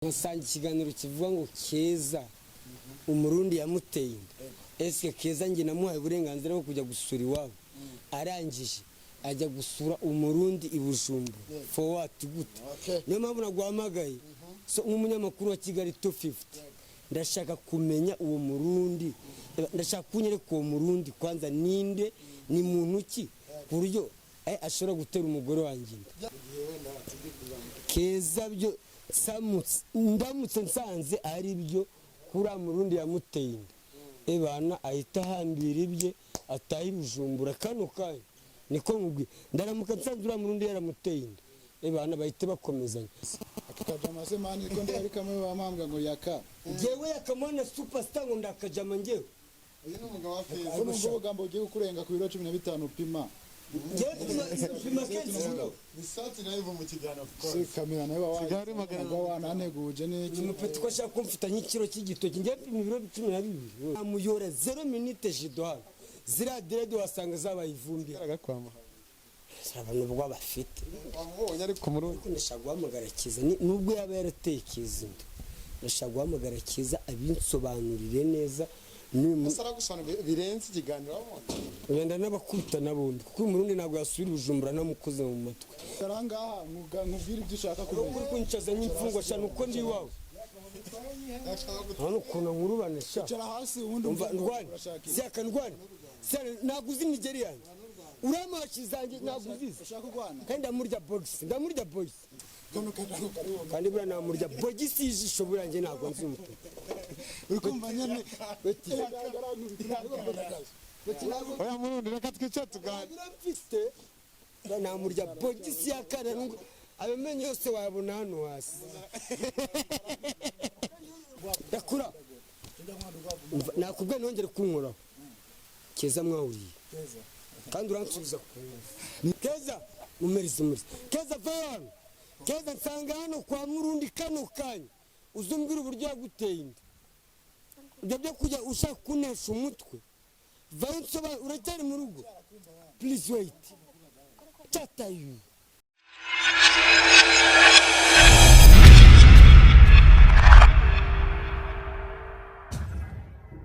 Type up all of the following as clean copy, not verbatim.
Nkasanga ikiganiro kivuga ngo Keza Umurundi yamuteye inda. Ese Keza njye namuhaye uburenganzira bwo kujya gusura iwabo, arangije ajya gusura Umurundi i Bujumbura? For what? Gute? Niyo mpamvu naguhamagaye. So nk'umunyamakuru wa Kigali 250, ndashaka kumenya uwo Murundi, ndashaka kunyereka uwo Murundi kwanza ninde, ni muntu ki, ku buryo ashobora gutera umugore wanjye inda. Keza byo ndamutse nsanze ari byo kuri Murundi yamuteye inda, ebana ahita ahambira ibye ataha i Bujumbura kano kanya. Niko nkubwiye, ndaramuka nsanze uriya Murundi yaramuteye inda, ebana bahite bakomezanya. Akajama se man, ko ndi ari kamwe bamambwa ngo yaka. Njyewe Yakamwana Superstar ngo ndakajama njyewe? Uyu ni umugabo wa Keza. Ko numva ubugambo bugiye kukurenga ku biro 15 upima. Njyewe pima kenshi kilo. Ni sati nayo iva mu kiganiro, of Si course. kamera nawe Kigali magana wananteguje n'iki? Umupeti ko ashaka kumfita nk'ikiro cy'igitoki, njyewe pima ibiro 12. Amuyora 0 minute jido hano, ziriya dreads wasanga zabaye ivumbi. Agakwama. Abantu ubwo bafite. Wamubonye ariko Murundi? Ariko ndashaka guhamagara Kiza, nubwo yaba yarateye Kiza inda, ndashaka guhamagara Kiza abinsobanurire neza Ese aragusobanurira birenze ikiganiro wabonye? Wenda n'abakubita n'abundi, kuko uyu Murundi ntabwo yasubira i Bujumbura ntamukoze mu matwi. Arangaha nkubwire ibyo ushaka kumenya. Uri kunyicaza nk'imfungwa sha, nuko ndi iwawe hano ukuntu nkurubane sha. Icara hasi ubundi Umva. umbwire ngo Ndwane. urashaka iki. Siyaka ndwane. Siyaka ntabwo uzi imigeri yanjye, uramashi zanjye ntabwo uzizi. Ushaka kurwana? Kandi ndamurya bogisi, ndamurya bogisi. Kano kajambo kari wowe. Kandi buriya namurya bogisi y'ijisho, buriya njye ntabwo nzi umupira. Uri kumva nyene? Beti. Oya Murundi, reka twicare tuganire. Mfite namurya bogisi ya kane, ayo menyo yose wayabona hano hasi. Yakura. Umva, nakubwiye ntongere kunkoraho. Keza mwahuriye kandi uransubiza ku ngufu. Keza mumerize umurize. Keza, va hano. Keza, nsanga hano kwa Murundi kano kanya, uzumbwira uburyo yaguteye inda. Ibyo byo kujya ushaka kunesha umutwe, vayo nsoba. Uracyari mu rugo? Please wait, chatayu.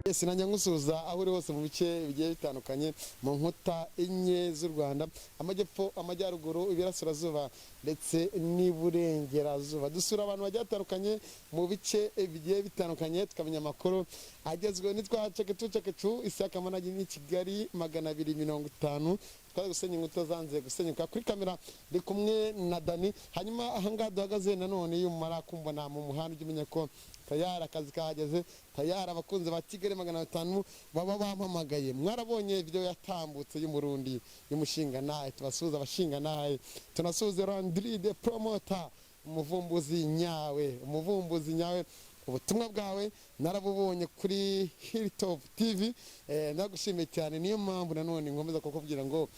Yes, nanjye nkusuhuza aho uri hose mu bice bigiye bitandukanye mu nkuta enye z'u Rwanda: amajyepfo, amajyaruguru, iburasirazuba ndetse n'iburengerazuba. Dusura abantu bagiye batandukanye mu bice bigiye bitandukanye, tukamenya amakuru agezweho. Nitwa Ceketu Cekecu Isaka Managi, ni Kigali 250. Twaje gusenya inkuta zanze gusenyuka. Kuri kamera ndi kumwe na Dani. Hanyuma ahangaha duhagaze nanone, iyo umara kumbona mu muhanda ujya umenya ko tayari akazi kahageze, tayari abakunzi ba Kigali 500 baba bampamagaye. Mwarabonye video yatambutse y'Umurundi y'umushinga naye. Tubasuhuza abashinga naye, tunasuhuze Landry the Promoter, umuvumbuzi nyawe, umuvumbuzi nyawe. Ubutumwa bwawe narabubonye kuri Hilltop TV, nagushimiye cyane. Niyo mpamvu nanone nkomeza kukubwira ngo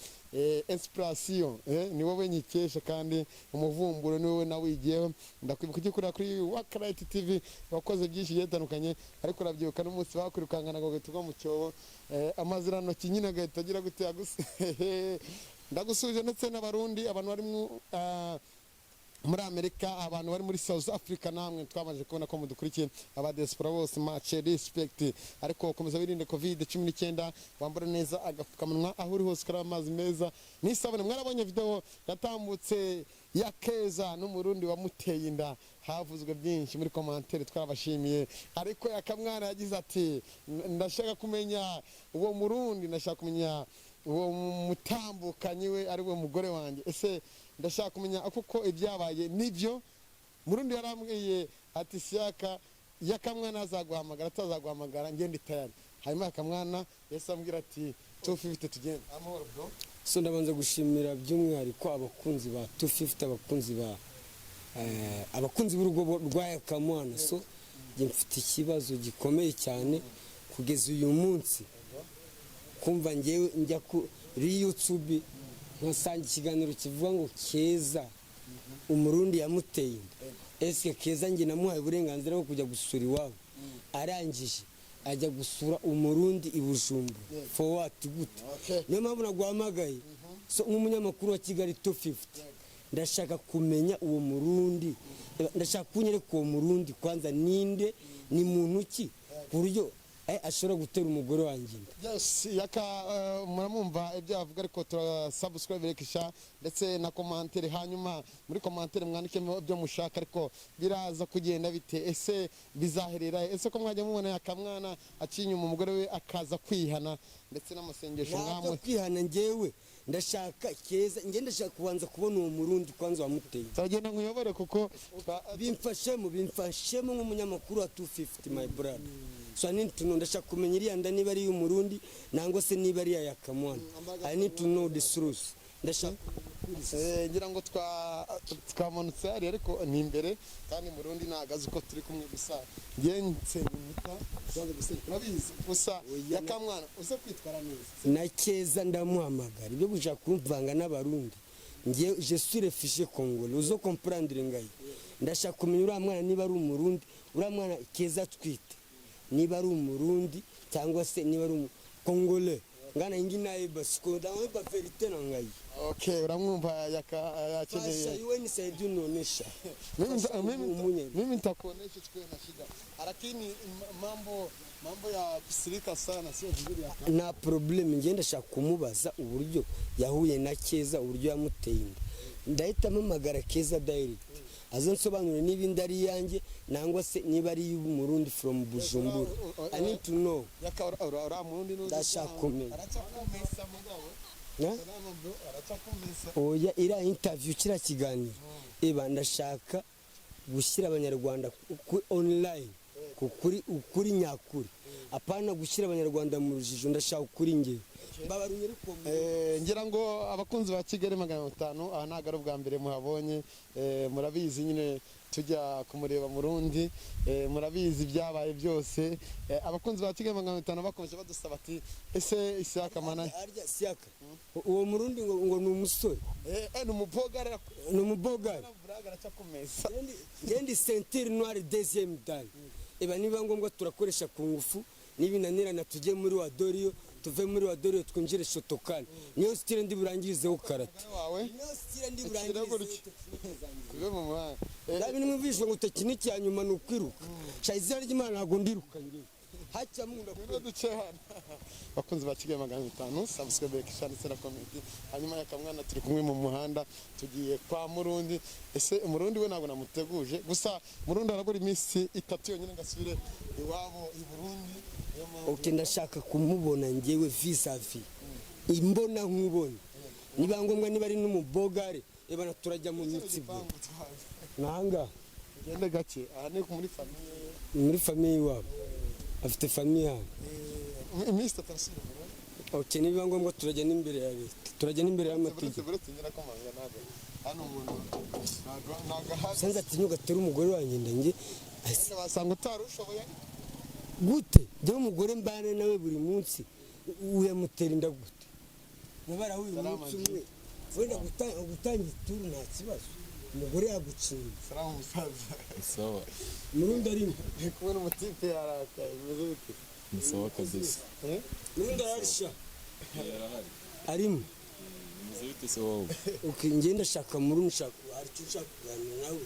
inspiration ni wowe nyikesha, kandi umuvumburo ni wowe nawigiyeho. Ndakwibuka ugikorera kuri Wakarayiti TV, wakoze byinshi bigiye bitandukanye, ariko urabyibuka n'umunsi bakwirukankana ngo ugahita ugwa mu cyobo, amazirantoki nyine agahita agira gute Ndagusuje ndetse n'Abarundi, abantu bari muri Amerika, abantu bari muri South Africa, namwe twabanje kubona ko mudukurikiye, aba diaspora bose, much respect. Ariko komeza wirinde COVID-19, wambara neza agapfukamunwa, aho uri hose ukaraba amazi meza n'isabune. Mwarabonye video yatambutse ya Keza n'Umurundi wamuteye inda, havuzwe byinshi muri commentaire, twarabashimiye. Ariko Yakamwana yagize ati: "Ndashaka kumenya uwo Murundi, ndashaka kumenya uwo mutambukanyi we ari we mugore wanjye. Ese ndashaka kumenya kuko ibyabaye nibyo?" Murundi yarambwiye ati: "Siyaka, Yakamwana azaguhamagara atazaguhamagara ngende tayari." Hanyuma Yakamwana yahise ambwira ati: "250 tugende amahoro, bro." So ndabanza gushimira by'umwihariko abakunzi ba 250, abakunzi b'urugo rwa Yakamwana. So njye mfite ikibazo gikomeye cyane kugeza uyu munsi, kumva ngewe njya kuri YouTube nkasanga ikiganiro kivuga ngo Keza Umurundi yamuteye inda. Ese Keza njye namuhaye uburenganzira bwo kujya gusura iwabo, arangije ajya gusura Umurundi i Bujumbura? For what? Gute? Niyo mpamvu naguhamagaye. So nk'umunyamakuru wa Kigali 250. Ndashaka kumenya uwo Murundi, ndashaka kunyereka uwo Murundi kwanza ninde, ni muntu ki, ku buryo ashobora gutera umugore wanjye inda. Yes, Yaka, muramumva ibyo avuga, ariko turasubscribe, like, share ndetse na commentaire. Hanyuma muri commentaire mwandikemo ibyo mushaka. Ariko biraza kugenda bite? Ese bizaherera he? Ese ko mwajya mubona Yaka mwana aciye inyuma umugore we akaza kwihana ndetse n'amasengesho Ntabwo mwamwe kwihana. Njyewe ndashaka Keza, njye ndashaka kubanza kubona uwo Murundi kwanza wamuteye. Turagenda nkuyobore kuko Bimfashemo nk'umunyamakuru wa 250, my brother. So I need to know, ndashaka kumenya iriya nda niba ari iy'Umurundi nangwa se niba ari iya Yakamwana. I need to know the truth, ndashaka. Ngira ngo twamanutse hariya, ariko ni imbere kandi Murundi ntabwo azi uko turi kumwe. Gusa njye nsenga inkuta zaza gusenga, urabizi. Gusa Yakamwana uze kwitwara neza. Na Keza ndamuhamagara. Ibyo gushaka kumvanga n'Abarundi, nge je suis réfugié congolais, uzo comprendre ngai. Ndashaka kumenya uriya mwana niba ari Umurundi, uriya mwana Keza atwite niba ari Umurundi cyangwa se niba ari umu Congolais. Ngana ingi nayeba siko ndayeba vérité na ngai. Okay, uramwumva Yaka. Fasha. Yakeneye Iwe nisaidie unaonesha. Mimi Umunye. Mimi nitakuonesha, chukue na shida, lakini mambo ya kusirika sana sio vizuri, Yaka. Nta problème, njye ndashaka kumubaza uburyo yahuye na Keza, uburyo yamuteye inda. Ndahita mpamagara Keza direct, aze nsobanure niba inda ari iyanjye nangwa se niba ari iy'Umurundi from Bujumbura. I need to know. Yaka, ura Murundi nuzi. Ndashaka kumenya. Aracakumesa mugabo. Na? Salama bro, aracakumesa. Oya, iriya interview, kiriya kiganiro eba ndashaka gushyira Abanyarwanda ku online ku kuri, ukuri nyakuri, apana gushyira Abanyarwanda mu rujijo. Ndashaka ukuri ngewe mbabarunye, ariko Ngira ngo abakunzi ba Kigali 500, aha ntabwo ari ubwa mbere muhabonye. Murabizi nyine tujya kumureba Murundi, murabizi ibyabaye byose. Abakunzi ba Kigali 500 bakomeje badusaba ati: "Ese Isaka mana?" Arya Siyaka, uwo Murundi ngo ni umusore. Ni umubogara. Ni umubogari. Araca ku meza. Ngendi ceinture noire deuxième dan. Eba niba ngombwa turakoresha ku ngufu, nibinanirana tujye muri wadoriyo, tuve muri wadoriyo twinjire Shotokan. Niyo style ndi burangirizeho karate. Wawe. Niyo style ndi Ikirego burangirizeho. gutya. Tuve mu muhanda. Ndabi nimwumvishwe ngo technique ya nyuma ni ukwiruka. Sha, izina ry'Imana, ntabwo ndiruka ngewe, hacya munda. Ngwino duce hano. Bakunzi ba Kigali 500, subscribe, like, share ndetse na comment. Hanyuma Yakamwana turi kumwe mu muhanda, tugiye kwa Murundi. Ese Umurundi we ntabwo namuteguje? Gusa Murundi arabura iminsi 3 yonyine ngo asubire iwabo i Burundi. Niyo mpamvu Ok, ndashaka kumubona ngewe vis-à-vis, imbona nkubone. Niba ngombwa, niba ari n'umubogare, ebana turajya mu mitsi bwe. Igipangu twaje. Nahanga. Tugende gake, aha ni muri famille. Muri famille iwabo, afite famille hano. Iminsi 3 arasubira i Burundi. Ok, nibiba ngombwa turajya n'imbere ya leta, turajya n'imbere Buretse y'amategeko. Buretse nyirakomanga, ntabwo hano umuntu ntabwo ahari. Sanze atinyuka atera umugore wanjye ndange. Wasanga utari ushoboye. Gute? Njyewe umugore mbana nawe buri munsi, uyamutera inda gute? Nabarahuye umunsi umwe wenda gutanga ituru, nta kibazo, umugore yagucinye. Salamu musaza. Sawa. Murundi arimo. Ndi kumwe n'umutipe yarakaye, bimeze bite? Ni sawa kabisa. Eh? Murundi ararisha. Yarahari. Arimo. Bimeze bite se wowe? Ok, njye ndashaka Murundi, nshaka, hari icyo ushaka kuganira nawe,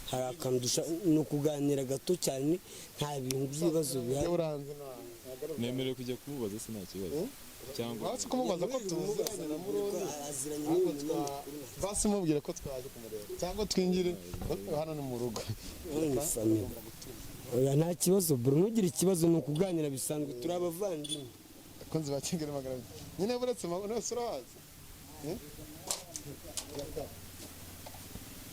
hari akantu dushaka ni ukuganira gato cyane, nta bintu by'ibibazo bihari. Iyo uranze ntabwo ari ubwa Nemerewe kujya kumubaza se? Nta kibazo cyangwa? Basi kumubaza ko tuziranye na Murundi. Aziranye Ntabwo n'uyu twa munyamakuru. Basi mubwire ko twaje kumureba cyangwa twinjire, hano ni mu rugo. Ni famille. Oya, nta kibazo bro, ntugire ikibazo, ni ukuganira bisanzwe, turi abavandimwe. Abakunzi ba Kigali 200 nyine, buretse wese urahazi. Eh?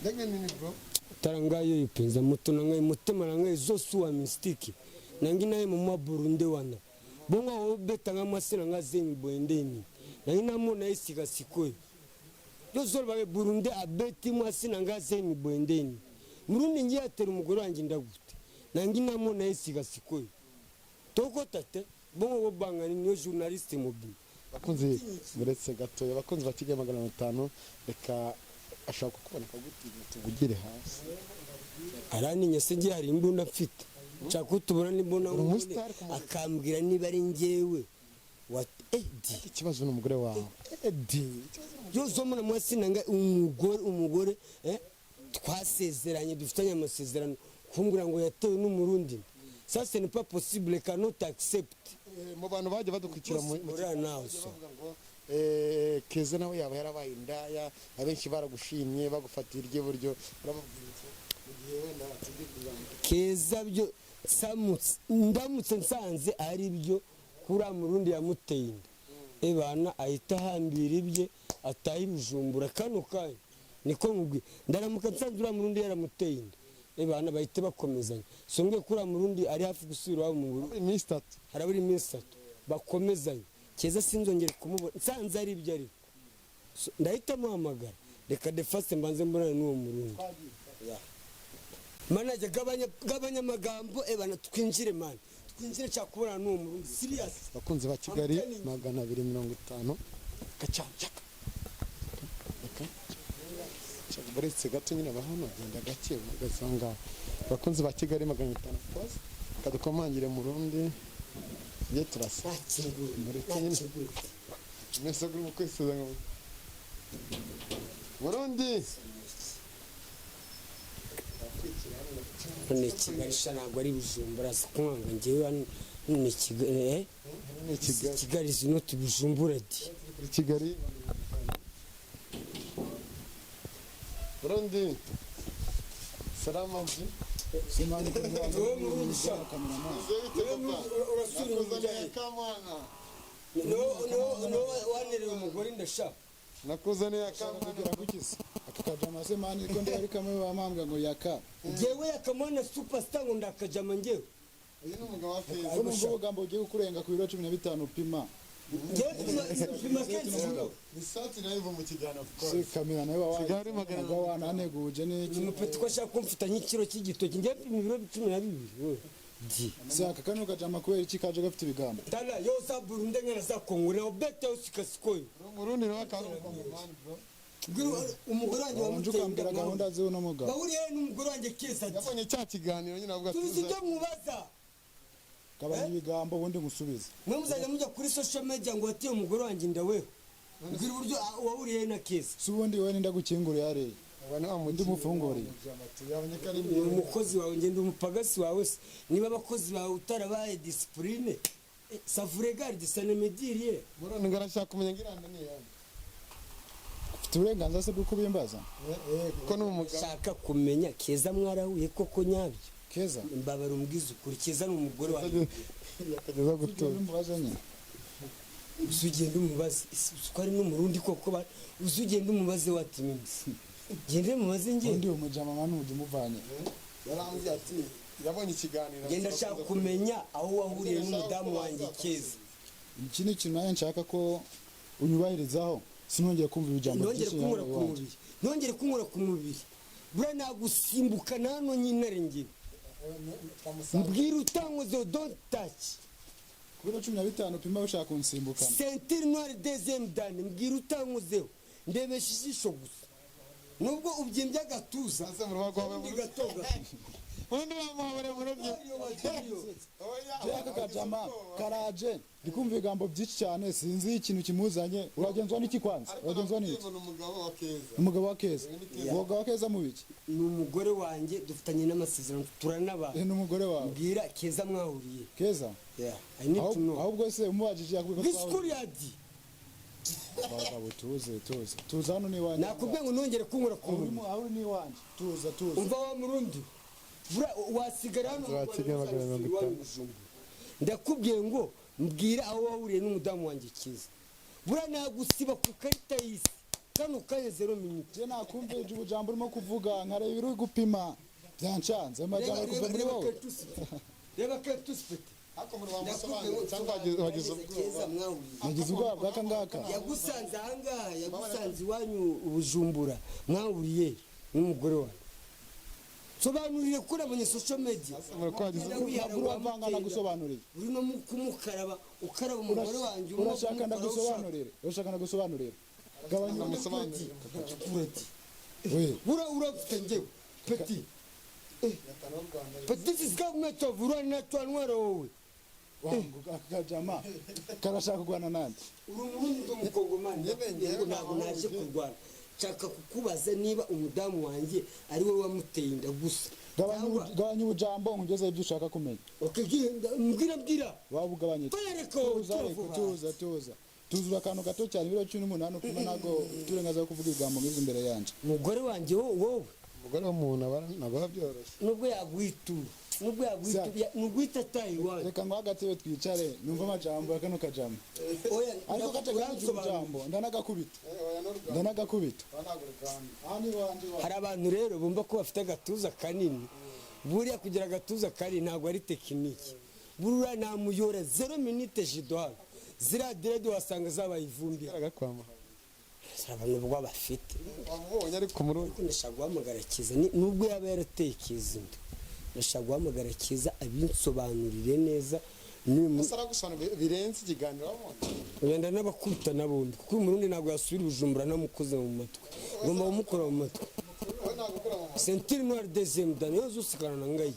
Ndenge nini bro. Tala ngai oyo mpenza, moto na ngai, motema na ngai ezosuwa mystike nangi na ye mama Burunde wana. Bongo obetanga mwasi na nga zemi boye ndeni nangi namona ye sika sikoyo. Yo zolobaka Burunde abeti mwasi na nga zemi boye ndeni. Murundi ngi atera umugore wanjye ndagute nangi namona ye sika sikoyo, tokota te. Bongo bobanga nini yo journaliste mobile? Bakunzi, buretse gatoya, abakunzi ba Kigali 500, reka ashaka kukubona akagutinya, tuvugire hasi. Arantinya se? Ngiye hari imbunda mfite, nshaka ko tubona n'imbunda Uri umusitari ku mubiri. akambwira niba ari njyewe. Wa edi. Ikibazo ni umugore wawe Edi. Yozomona mwasi nanga umugore twasezeranye, dufitanye amasezerano, kumbwira ngo yatewe n'Umurundi, ça ce n'est pas possible, cannot accept. Mu bantu bajya badukurikira mu Uriya nawe so. bavuga ngo Keza nawe yaba yarabaye indaya, abenshi baragushimye bagufatiye iry'iburyo, urababwira iki mu gihe wenda tugiye kuzamuka? Keza byo ndamutse nsanze ari byo kuri Murundi yamuteye inda, ebana ahita ahambira ibye ataha i Bujumbura kano kanya. Niko mubwiye, ndaramuka nsanze uriya Murundi yaramuteye inda, ebana bahite bakomezanya. Songeye kuri uriya Murundi ari hafi gusubira iwabo mu Burundi. Iminsi 3. Harabura iminsi 3 bakomezanye. Keza sinzongere kumubona nsanze ari ibyo, ariko so, ndahita muhamagara. Reka defase mbanze mbonane n'uwo Murundi. Manager, gabanya gabanya amagambo, ebana twinjire man, twinjire, nshaka kubonana n'uwo Murundi, serious. Abakunzi ba Kigali 250 gacacaka reka uretse gato nyine abahano genda gake ugasanga abakunzi ba Kigali 500 plus kadukomangire mu Rundi tujye turasa. Nakingura. Mureke nyine. Nakingura. Mwese kuri kwisiza ngo Burundi. None Kigali sha, ntabwo ari Bujumbura, si kumwanga njyewe hano ni Kigali. Ni Kigali. Kigali is not Bujumbura di. Kuri Kigali Burundi, salama mji. Simani kugira Wowe Murundi sha. Cameraman. Urasubira Nakuzaniye kamwana. No wanerewe umugore ndashaka. Nakuzaniye akamwana. Kugira kukiza aka kajama se man, ko ndari kamwe bamambwa ngo yaka. Njyewe yakamwana superstar ngo ndakajama njyewe. Uyu ni umugabo wa Keza. Ko numva ubugambo ugiye kukurenga ku biro 15 upima. Njyewe pima 15 kilo. Ni sati live mu kiganiro of Si course. kamera nawe wabaye Kigali magana ubwo wananeguje n'iki? Umupeti ko ashaka kumfata nk'ikiro cy'igitoki, njyewe pima ibiro 12 wewe di. Si aka kano kajama kubera iki kaje gafite ibigambo? Tala yo za Burundi ngana za Kongo na obete usikasikoyo. Murundi nawe akaba ari umukongomani bro. Umugore wanjye Wabanje wamuteye ukambwira inda. gahunda z'uno mugabo. Bahuriye n'umugore wanjye Keza ati. Yabonye cya kiganiro nyine avuga ati Tuzi ibyo mubaza. Gabanya ibigambo ubundi ngusubize. Mwe muzajya mujya kuri social media ngo wateye umugore wanjye inda wewe. Mbwira uburyo wahuriye na Keza. Si ubundi wowe nindagukinguriye hariya? Ubona wa Undi mufunguriye. Yabonye ko ari Ni umukozi wawe, ngenda umupagasi wawe se. Niba abakozi bawe utarabaye discipline, savuregard sanemediriye. Murundi ngo arashaka kumenya ngo iranda ni iyande. Ufite uburenganzira se bwo kubimbaza? Kuko ni umugabo. Shaka kumenya Keza mwarahuye koko nyabyo. Keza. Mbabara umbwize ukuri, Keza ni umugore wawe. Yakageza gutura. Umubaza nyine. Uzi ugenda umubaze ko ari n'Umurundi koko, uzi ugenda umubaze watimimisi, gende mubaze njye. Ubundi umujama mani ujya umuvanye. Yarambwiye ati yabonye ikiganiro. Ngenda ashaka kumenya aho wahuriye n'umudamu wanjye Keza. Iki ni ikintu nanjye nshaka ko unyubahirizaho, sinongere kumva ibijambo Ntongere byinshi kunkura hano ku iwanjye. mubiri, ntongere kunkura ku mubiri, buriya nagusimbuka nano nyinare ngewe. Mbwira utankozeho, don't touch. Ku biro 15 upima ushaka kunsimbukana. Ceinture noire deuxième dan, mbwira utankozeho, ndebesha ijisho gusa nubwo ubyimbye agatuza. Ese mu rugo rwawe Ndi gato gato. Ubundi bamuhabure mu rugo. Aka kajama karaje ndi kumva ibigambo byinshi cyane, sinzi ikintu kimuzanye. Uragenzwa n'iki kwanza? Uragenzwa n'iki? Ni umugabo wa Keza. Umugabo wa Keza, umugabo wa Keza mu biki? Ni umugore wanjye, dufitanye n'amasezerano, turanabana. Ni umugore wawe. Mbwira Keza mwahuriye. Keza. Yeah, I need to know. Ahubwo se umubajije yakubwira ko Disikuru ya di. Bagabo, tuze tuze tuze, hano ni iwanjye. Nakubwiye ngo nongere kunkura ku mubiri. Aho uri ni iwanjye, tuza tuza. Umva wa Murundi, bura wasigara hano mu Wa Rwanda, Kigali 250. iwanyu i Bujumbura. Ndakubwiye ngo mbwira aho wahuriye n'umudamu wanjye Keza, buriya nagusiba ku karita y'isi kano kanya, 0 minute. Njye nakumvije ubujambo urimo kuvuga, nkareba ibiri uri gupima, byancanze amajyambere Reba kuva muri reba wowe. ketusi, reba ketusi pete. Ariko muri wamusobanurira cyangwa wagize ubwoba? Keza mwahuriye. Nagize ubwoba bw'aka ngaka. Yagusanze ahangaha, yagusanze iwanyu Ubujumbura, mwahuriye n'umugore wawe? Sobanurire ko nabonye social media. Muri ko wagize Genda Ntabwo uravanga, nagusobanuriye. Uri no mu kumukaraba, ukaraba umugore wanjye, urimo Urashaka kumukaraba. ndagusobanurire? Urashaka ndagusobanurire? Gabanya. Ndamusobanurira. Kurati. We. Bura urafite njyewe petit. But this is government of Rwanda, twantwara wowe. Wangu akajama karashaka kurwana nande. Uri Umurundi, ndi Umukongomani. Yego, ntabwo naje kurwana, nshaka kukubaza niba umudamu wanjye ari wowe wamuteye inda gusa. Gabanya gabanya ubujambo, nkugezeho ibyo ushaka kumenya. Okay, mbwira, mbwira. Waba ugabanye. Bareka. Tuza, ariko tuza, tuza, tuzura akantu gato cyane. Ibiro 18 upima, ntabwo ufite uburenganzira bwo kuvuga ibigambo nk'ibyo imbere yanjye. Umugore wanjye, wowe. Umugore w'umuntu aba ntabwo biba byoroshye. Nubwo yaguhitura, nubwo yaguhitura, nuguhita ataha iwanyu. Reka ngo agatebe twicare numve amajambo ya kano kajama. Oya. Ariko gace Uransobanurira. ijambo ndanagakubita, ndanagakubita. Aha ni iwanjye, iwanjye. Hari abantu rero bumva ko bafite agatuza kanini. Buriya kugira agatuza kanini ntabwo ari technique. Buriya namuyora zéro minute judo hano, ziriya dreads wasanga zabaye ivumbi. Agakwama. Hari abantu ubwo bafite. Wamubonye ariko Umurundi? Ariko ndashaka guhamagara Kiza. Nubwo yaba yarateye Kiza inda, ndashaka guhamagara Kiza abinsobanurire neza n'uyu Ese aragusobanurira birenze ikiganiro wabonye? Wenda n'abakubita na bombi, kuko uyu Murundi ntabwo yasubira i Bujumbura ntamukoze mu matwi. Ngomba kumukora mu matwi. Wowe ntabwo ukora mu matwi. Ceinture noire deuxième dan yo zosikana na ngai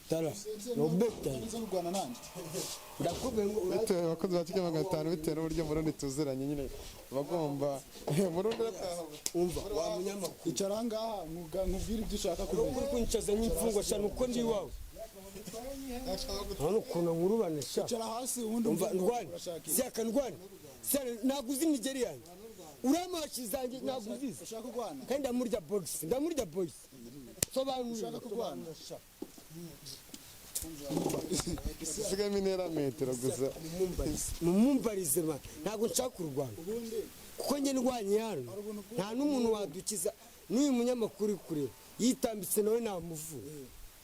tala nobeta. Uza kurwana nanjye. Ndakubwiye ngo Bitewe, abakozi ba Kigali 500, bitewe n'uburyo Murundi tuziranye nyine, bagomba Murundi arataha. Umva wa munyamakuru. Icara aha ngaha nkubwire ibyo ushaka kumenya. Uri kunyicaza nk'imfungwa sha, nuko ndi iwawe hano ukuntu nkurubane sha. Icara hasi ubundi Umva. umbwire ngo Ndwane. urashaka iki. Siyaka ndwane. Siyaka, ntabwo uzi imigeri yanjye, uramashi zanjye ntabwo uzizi. Ushaka kurwana? Kandi ndamurya box, ndamurya box, sobanura. Ushaka kurwana? Usigayemo intera metero gusa. Mumumbarize ma, ntabwo nshaka kurwana. Ubundi Kuko njye ndwanye hano nta n'umuntu wadukiza, n'uyu munyamakuru uri kureba yitambitse nawe namuvura.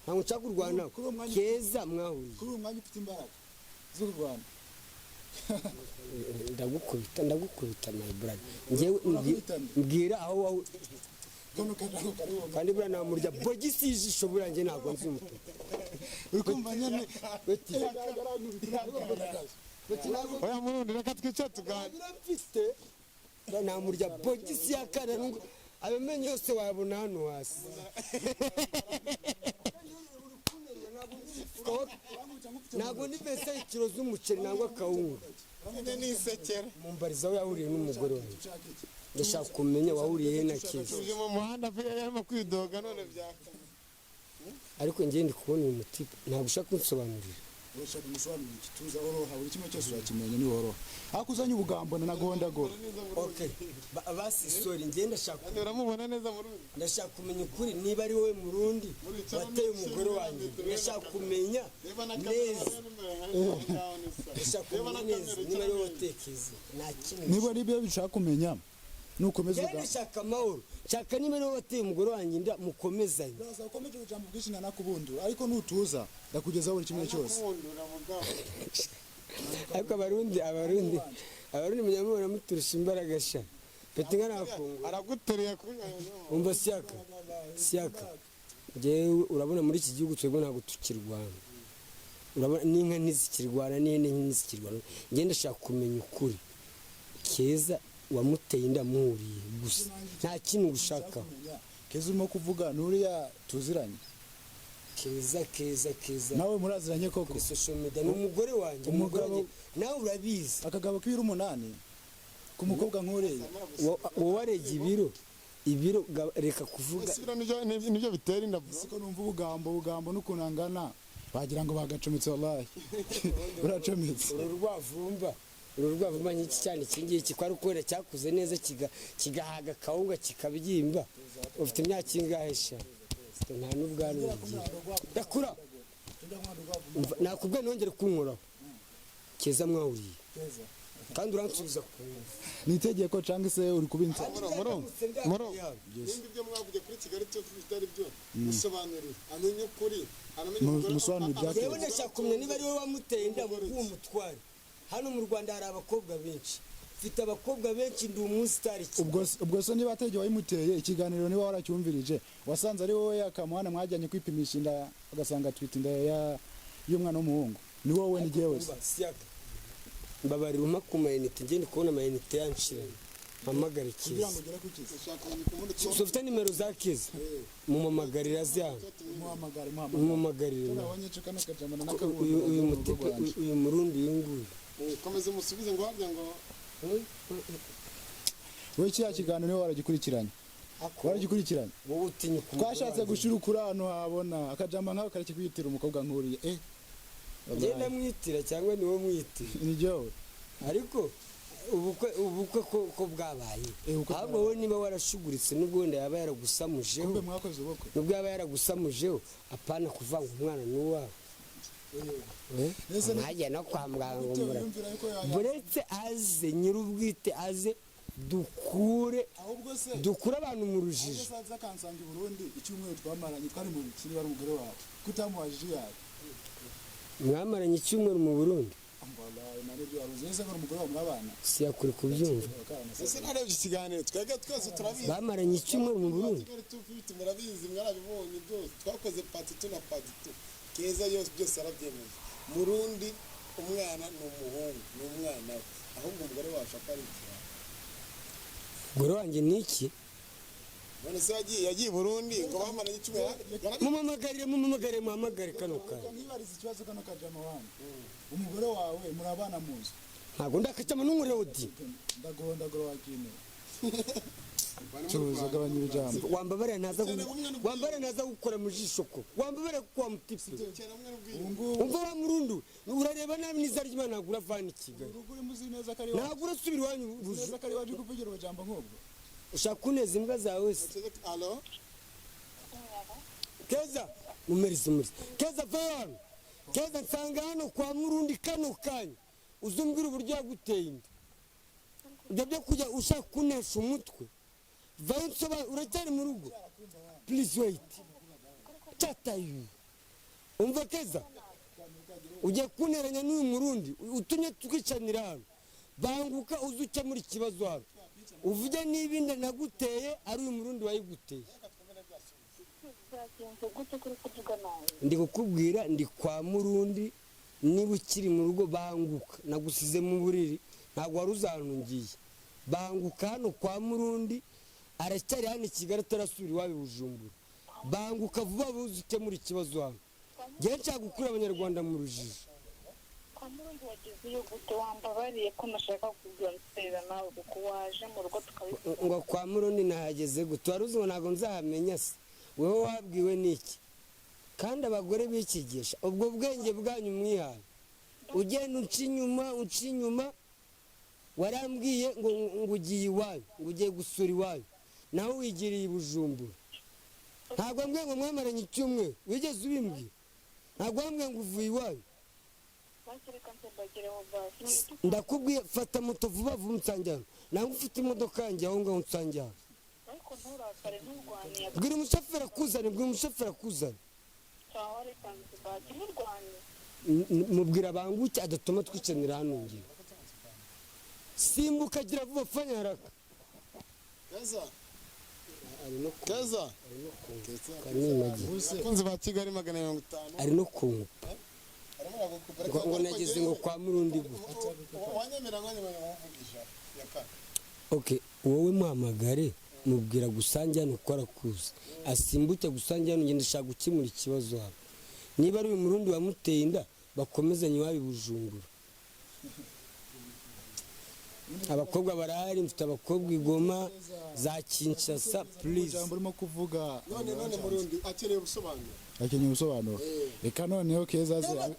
Ntabwo nshaka kurwana. Kuri uwo mwanya- Keza mwahuriye. Kuri uyu mwanya ufite imbaraga zo kurwana? Ndagukubita, ndagukubita my brother. Njyewe Urakubitana. mbwira aho wawe. Kano kajambo kariho. Kandi buriya namurya bogisi y'ijisho. Buriya njye ntabwo nzi umutuku. Uri kumva nyine. Beti. Oya Murundi, reka twicare tuganire. Mfite namurya bogisi y'akana nubwo ayo menyo yose wayabona hano hasi. Ntabwo ndi pesa ikiro z'umuceri nangwa akawunga. Nyine nisekera. Mumbariza aho yahuriye n'umugore wanjye. Ndashaka kumenya wahuriye he na Keza. Tuje mu muhanda pe, yarimo kwidoga none byaka. Ariko njye ndi kubona uyu mutipe ntabwo ushaka kunsobanurira. Urashaka umusobanurira iki? Tuza, oroha, buri kimwe cyose urakimenya niworoha. Ariko uzanye ubugambo nanaguhondagura. Okay, basi sorry, njye ndashaka Uramubona neza Murundi? Ndashaka kumenya ukuri niba ari wowe Murundi wateye umugore wanjye. Ndashaka kumenya neza, ndashaka kumenya neza niba ari wowe wateye Keza, nta kindi. Niba ari ibyo bishaka kumenya, nukomeza Njyewe ubugambo. ndashaka amahoro, nshaka niba ari wowe wateye umugore wanjye inda mukomezanye. Uraza ukomeje ubujambo bwinshi nkanakubundura, ariko nutuza ndakugezaho buri kimwe cyose. Ariko abarundi munyamubona muturusha imbaraga sha, peti nka nafungura. Araguteruye kuri. Umva siyaka, siyaka, njyewe urabona muri iki gihugu twebwe ntabwo tukirwana. Urabona n'inka ntizikirwana, n'ihene ntizikirwana. Njye ndashaka kumenya ukuri, Keza wamuteye inda muhuriye gusa, nta kintu gushakaho. Keza urimo kuvuga nuriya tuziranye? Keza, Keza, Keza. Nawe muraziranye koko? Kuri social media ni umugore wanjye, umugore wanjye, nawe urabizi. Akagabo k'ibiro 8 ku mukobwa nk'uriya. Wowe warebye ibiro, reka kuvuga. Ese ibiro nibyo bitera inda, bro? Siko numva ubugambo n'ukuntu angana, wagira ngo bagacometse. Wallahi uracometse. Uru rwavumba nk'iki cyane, iki ngiki ko ari ukubera cyakuze neza kigahaga akawunga kikabyimba. Ufite imyaka ingahe sha? Nta n'ubwanwa ugira, ndakura. Umva, nakubwiye ntongere kunkoraho. Keza mwahuriye kandi uransubiza ku Ni itegeko cyangwa se uri kubinsa? Muro, muro, nimba ibyo mwavuye kuri Kigali cyo bitari byo, musobanurire amenye ukuri, anamenye Musobanurire ibya Yewe, ndashaka kumenya niba ari wowe wamuteye inda uwo mutware. Hano mu Rwanda hari abakobwa benshi, mfite abakobwa benshi, ndi umusitari. Ubwo se niba atari wayimuteye, ikiganiro niba waracyumvirije, wasanze ari wowe yakamuhana mwajyanye kwipimisha inda, ugasanga atwite inda y'umwana w'umuhungu, ni wowe ni jyewe se? Umva, siyaka, mbabarira umpa ku mayinite, njye ndi kubona amayinite yanshiranye. Mpamagare Kugira Keza. ngo ugere ku kiza. Ushaka kumenya ubundi Si ufite nimero za Keza? Mumamagarira zyanyu. Muhamagare, muhamagare. Mumamagarire nawe. Nabonye cyo kano kajamana Uyu n'akabundi uyu mutipe, uyu murundi, uyu nguyu. Komeza umusubize ngo harya ngo We, kiriya kiganiro niwe waragikurikiranye? Waragikurikiranye? Wowe utinya ku mugore Twashatse wanjye. gushira ukuri ahantu habona akajama nkawe kareke kwiyitira umukobwa nk'uriya, eh. Ngenda mwitira cyangwa ni wowe mwitira? Ni jyewe. Ariko ubukwe ko bwabaye. Eh, ubukwe. Ahubwo wowe niba warashuguritse, nubwo wenda yaba yaragusamujeho, Kumbe mwakoze ubukwe? nubwo yaba yaragusamujeho, apana kuvanga umwana n'uwawe. Ese Mwajya no kwa muganga ngo Bitewe mura yumvira yuko buretse aze nyir'ubwite, aze dukure Ahubwo se dukure abantu mu ahubwo rujijo. se aza akansanga i Burundi, icyumweru twamaranye twari mu bikini, wari umugore wawe kutamuhajije yawe? Mwamaranye icyumweru mu Burundi? Wallahi narebye waruze ese ngo ni umugore wawe murabana. Si yakure kubyumva. Ese narebye ikiganiro, twebwe twese turabizi. Bamaranye icyumweru mu Burundi? Kigali 250, murabizi, mwarabibonye byose. Twakoze part 2 na part 2. Keza yose byose arabyemeza. Murundi umwana ni umuhungu, ni umwana we, ahubwo umugore wacu akaba ari ikirara. Umugore wanjye ni iki? None se yagiye i Burundi ngo bamaranye icyumweru? Mumamagarire, mumamagarire, muhamagare kano kanya. Nkibariza ikibazo kano kajama wanyu, umugore wawe murabana mu nzu? Ntabwo ndakacamo n'umurewudi. Ndaguhondagura wakintu tuza, gabanya ibijambo. Wambabarira ntaza gukora mu jisho, ko wambabarira kuko wamutipe. Ubu ngubu Umva wa murundi, urareba nabi n'iza ry'Imana, ntabwo uravana i Kigali. Urugo urimo uzi neza ko ari iwacu. Ntabwo urasubira iwanyu. Uzi neza ko ari iwacu kuvugira ubujambo nk'ubwo. Ushaka kuneza imbwa zawe se? Alo? Keza, mumereze muri Keza, va hano. Keza, nsanga hano kwa Murundi kano kanya, uzumbwira uburyo yaguteye inda. Ibyo byo kujya ushaka kunesha umutwe, vayo nsoba. Uracyari mu rugo? Please wait, cyatayu. Umva Keza, ugiye kunteranya n'uyu murundi utumye twicanira hano. Banguka uze ukemura ikibazo hano, uvuge niba inda naguteye ari uyu murundi wayiguteye. Byagenze gute kuri kuvuga nabi? Ndi kukubwira, ndi kwa Murundi. Niba ukiri mu rugo, banguka, nagusize mu buriri, ntabwo wari uzi ahantu ngiye. Banguka hano kwa Murundi, aracyari hano i Kigali, atarasubira iwabo i Bujumbura. Banguka vuba buze ukemura ikibazo hano. Ngewe nshaka gukura abanyarwanda mu rujijo. Kwa Murundi wagezeyo gute? Wambabariye ko nashaka kuganira nawe kuko waje mu rugo tukabivuga. Ngo kwa Murundi nahageze gute? Wari uzi ngo ntabwo nzahamenya se? Wowe wabwiwe n'iki? Kandi abagore bikigisha ubwo bwenge bwanyu mwihaye, ugenda unca inyuma, unca inyuma. Warambwiye ngo ugiye iwanyu, ngo ugiye gusura iwanyu, nawe wigiriye i Bujumbura. Ntabwo wambwiye ngo mwamaranye icyumweru, wigeze ubimbwira? Ntabwo wambwiye ngo uvuye iwanyu. Basi reka nze mbagereho basi. Ndakubwiye, fata moto vuba vuba unsange hano, ntabwo ufite imodoka yanjye, aho ngaho unsange hano. Ariko nturakare, nturwaniye. Bwira umushoferi akuzane, bwira umushoferi akuzane. Sawa, reka nze basi, nturwane. Mubwira banguke adatuma twicanira hano. Ngiwe simbuka, gira vuba, fanya haraka. Keza. Ari no Keza. Ari no kunguka nimagiye. Abakunzi ba Kigali 250. Ari no kunguka. Arimo aragukupa. Ngo nageze ngo kwa Murundi gute? Wanyemera nkamuvugisha yaka? Okay, wowe muhamagare, mubwira gusange hano uko arakuza, asimbuke gusange hano. Ngenda ndashaka gukemura ikibazo hano. Niba ari uyu murundi wamuteye inda, bakomezanye iwabo i Bujumbura. Abakobwa barahari, mfite abakobwa i Goma, za Kinshasa, please. Ijambo urimo kuvuga. None Murundi akeneye ubusobanuro. Akeneye ubusobanuro. Reka noneho Keza aze.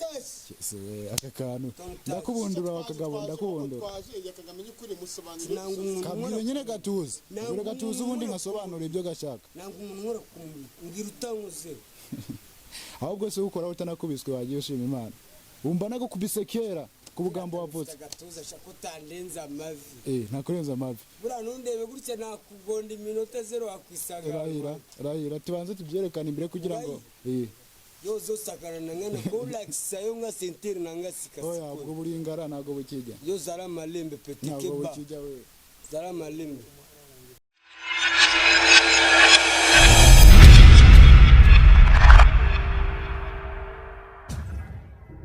Se, aka kantu ndakubundura, akagabo ndakubundura. Twaje yakagamenye ukuri, musobanurire. Nanga umuntu Kabwire nkora nyine gatuza. Nanga Bwire gatuza, ubundi umuntu nkasobanura ibyo gashaka. Nanga umuntu nkora ku mubiri, mbwira utankozeho. Ahubwo se ukora utanakubiswe, wagiye ushima Imana. Wumva nagukubise kera ku bugambo wavutse. Agatuza, shaka utandenza amavi. Eh, ntakurenza amavi. Buriya ntundebe gutya, nakugonda iminota zero wakwisanga. Rahira, rahira, tubanze tubyerekane imbere kugira ngo eh. Yo zosakana na ngana kolakisa yo nga sentire na nga sika. Oya, ubwo buringara ntabwo bukijya. Yo zara malembe, petit Ntabwo keba. bukijya we. Zara malembe.